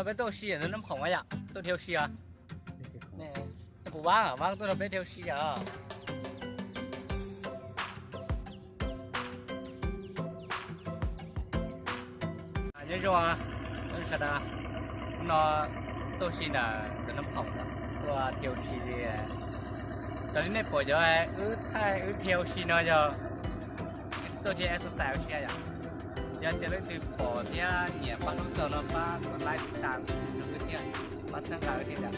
Peb tuaj ua si ntawm Nab Khoom yom, tuaj dhia ua si os. Kuv Vab, Vab tuaj nrog peb dhia ua si os. Nyob zoo, nyob zoo sawv daws. Hnub no tuaj ua si ntawm ntawm Nab Khoom, tuaj dhia ua si li. Raws li nej pom cov wb thaij wb dhia ua si no yog tuaj dhia exercise ua si yom. Yog tias leej twg pom thiab nyiam pab hnub txog no pab like, tiv tam rau wb thiab, pab txhawb nqa wb thiab yom.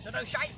Sawv daws saib.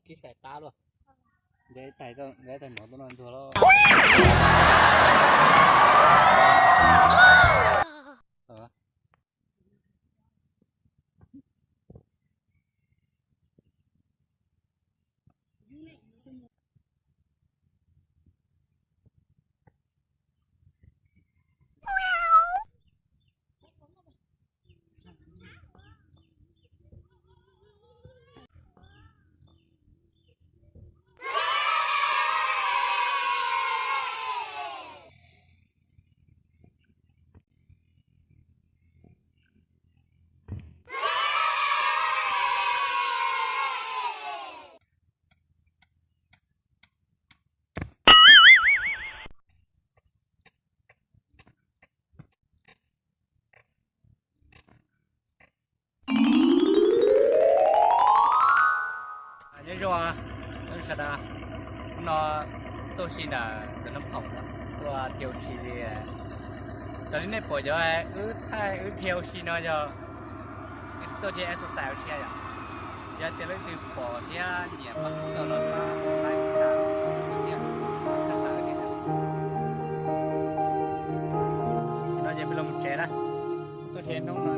Kis xaim qab luaj. Ntev tais, ntev tais mov tuaj no ntxuag lawm. Nyob zoo, nyob zoo sawv daws. Hnub no tuaj ua si ntawm ntawm Nab Khoom, tuaj dhia ua si li. Raws li nej pom cov wb thaij wb dhia ua si no yog tuaj dhia exercise ua si yom. Yog tias leej twg pom thiab nyiam pab txog los pab like thiab subscribe thiab. No ces peb los mus tsev na, tuaj dhia hnub no.